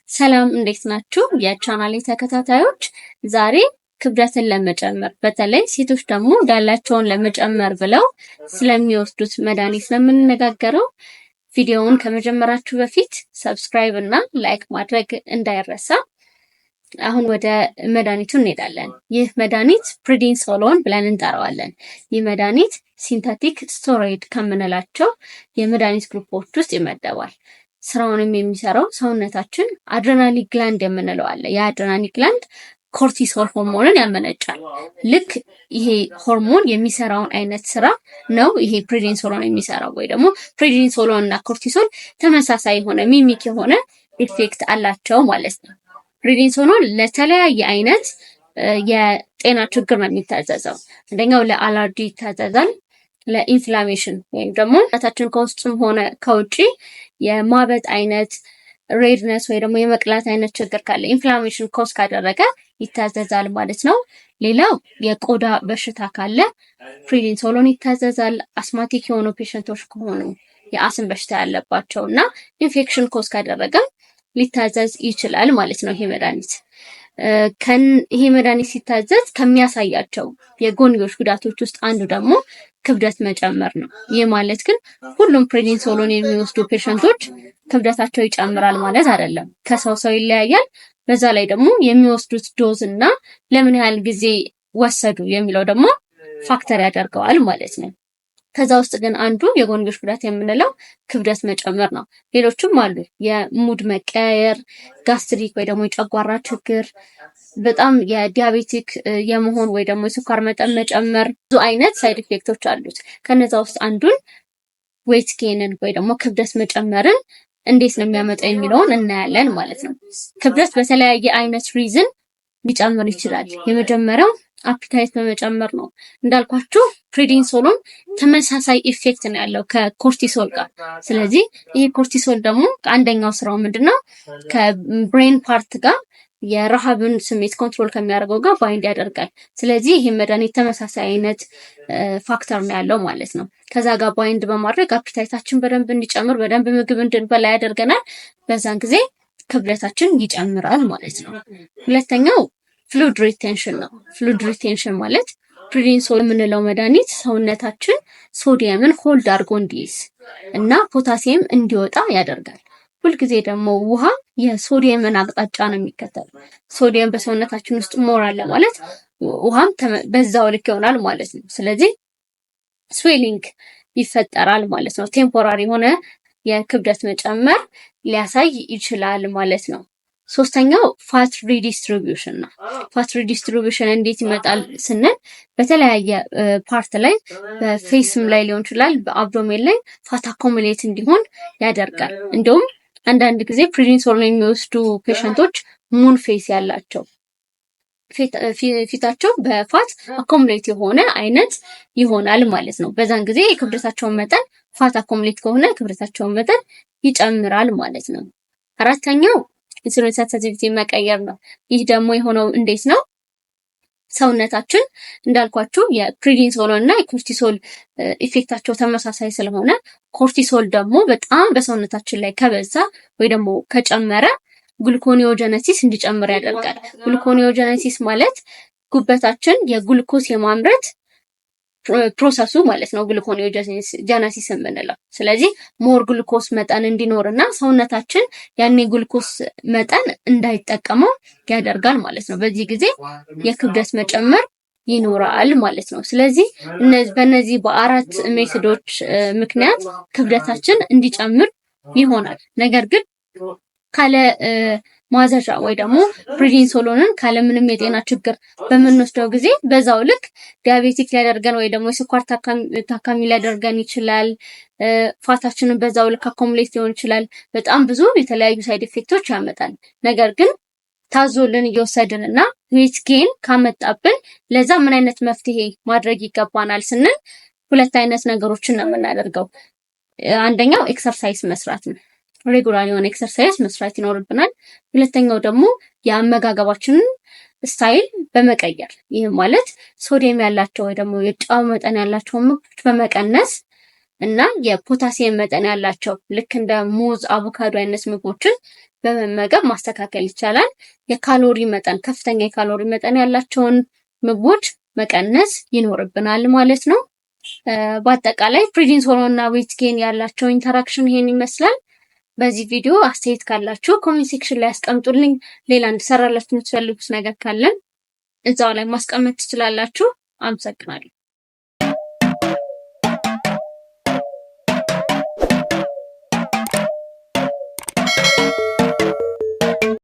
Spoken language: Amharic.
ሰላም፣ እንዴት ናችሁ? የቻናሌ ተከታታዮች፣ ዛሬ ክብደትን ለመጨመር፣ በተለይ ሴቶች ደግሞ ዳላቸውን ለመጨመር ብለው ስለሚወስዱት መድኃኒት ነው የምንነጋገረው። ቪዲዮውን ከመጀመራችሁ በፊት subscribe እና like ማድረግ እንዳይረሳ። አሁን ወደ መድኃኒቱ እንሄዳለን። ይህ መድኃኒት prednisolone ብለን እንጠራዋለን። ይህ መድኃኒት synthetic steroid ከምንላቸው የመድኃኒት group ኦች ውስጥ ይመደባል። ስራውንም የሚሰራው ሰውነታችን adrenal gland የምንለው አለ። የ adrenal gland cortisol ሆርሞንን ያመነጫል። ልክ ይሄ ሆርሞን የሚሰራውን አይነት ስራ ነው ይሄ prednisolone የሚሰራው፣ ወይ ደግሞ prednisolone እና cortisol ተመሳሳይ የሆነ mimic የሆነ effect አላቸው ማለት ነው። Prednisolone ለተለያየ አይነት የጤና ችግር ነው የሚታዘዘው። አንደኛው ለአለርጂ ይታዘዛል። ለ inflammation ወይም ደግሞ ሰውነታችን ከውስጥም ሆነ ከውጪ የማበጥ አይነት፣ redness ወይ ደግሞ የመቅላት አይነት ችግር ካለ፣ inflammation cause ካደረገ ይታዘዛል ማለት ነው። ሌላው የቆዳ በሽታ ካለ prednisolone ይታዘዛል። Asthmatic የሆኑ patient ኦች ከሆኑ፣ የአስም በሽታ ያለባቸው እና infection cause ካደረገም ሊታዘዝ ይችላል ማለት ነው ይሄ መድኃኒት። ይሄ መድኃኒት ሲታዘዝ ከሚያሳያቸው የጎንዮሽ ጉዳቶች ውስጥ አንዱ ደግሞ ክብደት መጨመር ነው። ይህ ማለት ግን ሁሉም prednisolone የሚወስዱ patient ኦች ክብደታቸው ይጨምራል ማለት አይደለም። ከሰው ሰው ይለያያል። በዛ ላይ ደግሞ የሚወስዱት dose እና ለምን ያህል ጊዜ ወሰዱ የሚለው ደግሞ factor ያደርገዋል ማለት ነው። ከዛ ውስጥ ግን አንዱ የጎንዮሽ ጉዳት የምንለው ክብደት መጨመር ነው። ሌሎችም አሉ። የ mood መቀያየር፣ gastric ወይ ደግሞ የጨጓራ ችግር፣ በጣም የ diabetic የመሆን ወይ ደግሞ የስኳር መጠን መጨመር፣ ብዙ አይነት side effect ኦች አሉት። ከነዛ ውስጥ አንዱን weight gain ን ወይ ደግሞ ክብደት መጨመርን እንዴት ነው የሚያመጣው የሚለውን እናያለን ማለት ነው። ክብደት በተለያየ አይነት reason ሊጨምር ይችላል። የመጀመሪያው appetite በመጨመር ነው። እንዳልኳችሁ prednisolone ተመሳሳይ effect ነው ያለው ከ cortisol ጋር። ስለዚህ ይሄ cortisol ደግሞ አንደኛው ስራው ምንድነው? ከ brain part ጋር የረሃብን ስሜት control ከሚያደርገው ጋር bind ያደርጋል። ስለዚህ ይህ መድኃኒት ተመሳሳይ አይነት factor ነው ያለው ማለት ነው። ከዛ ጋር bind በማድረግ appetite ኣችን በደንብ እንዲጨምር፣ በደንብ ምግብ እንድንበላ ያደርገናል። በዛን ጊዜ ክብደታችን ይጨምራል ማለት ነው። ሁለተኛው fluid retention ነው። Fluid retention ማለት prednisolone የምንለው መድኃኒት ሰውነታችን ሶዲየምን hold አድርጎ እንዲይዝ እና ፖታሲየም እንዲወጣ ያደርጋል። ሁልጊዜ ደግሞ ውሃ የሶዲየምን አቅጣጫ ነው የሚከተለው። ሶዲየም በሰውነታችን ውስጥ more አለ ማለት ውሃም በዛው ልክ ይሆናል ማለት ነው። ስለዚህ swelling ይፈጠራል ማለት ነው። Temporary የሆነ የክብደት መጨመር ሊያሳይ ይችላል ማለት ነው። ሶስተኛው fat redistribution ነው። Fat redistribution እንዴት ይመጣል ስንል በተለያየ part ላይ፣ በ face ም ላይ ሊሆን ይችላል፣ በ abdomen ላይ fat accumulate እንዲሆን ያደርጋል። እንዲሁም አንዳንድ ጊዜ prednisolone የሚወስዱ patient ኦች moon face ያላቸው፣ ፊታቸው በ fat accumulate የሆነ አይነት ይሆናል ማለት ነው። በዛን ጊዜ የክብደታቸውን መጠን፣ fat accumulate ከሆነ የክብደታቸውን መጠን ይጨምራል ማለት ነው። አራተኛው insulin sensitivity መቀየር ነው። ይህ ደግሞ የሆነው እንዴት ነው? ሰውነታችን እንዳልኳችሁ የ prednisolone እና የ cortisol effect ኣቸው ተመሳሳይ ስለሆነ cortisol ደግሞ በጣም በሰውነታችን ላይ ከበዛ ወይ ደግሞ ከጨመረ gluconeogenesis እንዲጨምር ያደርጋል። Gluconeogenesis ማለት ጉበታችን የግሉኮስ የማምረት process ኡ ማለት ነው gluconeogenesis የምንለው። ስለዚህ more glucose መጠን እንዲኖር እና ሰውነታችን ያን የግሉኮስ መጠን እንዳይጠቀመው ያደርጋል ማለት ነው። በዚህ ጊዜ የክብደት መጨመር ይኖራል ማለት ነው። ስለዚህ በእነዚህ በአራት method ኦች ምክንያት ክብደታችን እንዲጨምር ይሆናል። ነገር ግን ካለ ማዘዣ ወይ ደግሞ prednisolone ን ካለ ምንም የጤና ችግር በምንወስደው ጊዜ በዛው ልክ diabetic ሊያደርገን ወይ ደግሞ የስኳር ታካሚ ሊያደርገን ይችላል። Fat ኣችንን በዛው ልክ accumulate ሊሆን ይችላል። በጣም ብዙ የተለያዩ side effect ኦች ያመጣል። ነገር ግን ታዞልን እየወሰድን እና weight gain ካመጣብን ለዛ ምን አይነት መፍትሄ ማድረግ ይገባናል ስንል ሁለት አይነት ነገሮችን ነው የምናደርገው። አንደኛው exercise መስራት ነው። Regular የሆነ exercise መስራት ይኖርብናል። ሁለተኛው ደግሞ የአመጋገባችንን style በመቀየር፣ ይህም ማለት ሶዲየም ያላቸው ወይ ደግሞ የጨው መጠን ያላቸውን ምግቦች በመቀነስ እና የፖታሲየም መጠን ያላቸው ልክ እንደ ሙዝ፣ አቮካዶ አይነት ምግቦችን በመመገብ ማስተካከል ይቻላል። የካሎሪ መጠን፣ ከፍተኛ የካሎሪ መጠን ያላቸውን ምግቦች መቀነስ ይኖርብናል ማለት ነው። በአጠቃላይ prednisolone እና weight gain ያላቸው interaction ይሄን ይመስላል። በዚህ ቪዲዮ አስተያየት ካላችሁ comment section ላይ ያስቀምጡልኝ። ሌላ እንድሰራላችሁ የምትፈልጉት ነገር ካለን እዛው ላይ ማስቀመጥ ትችላላችሁ። አመሰግናለሁ።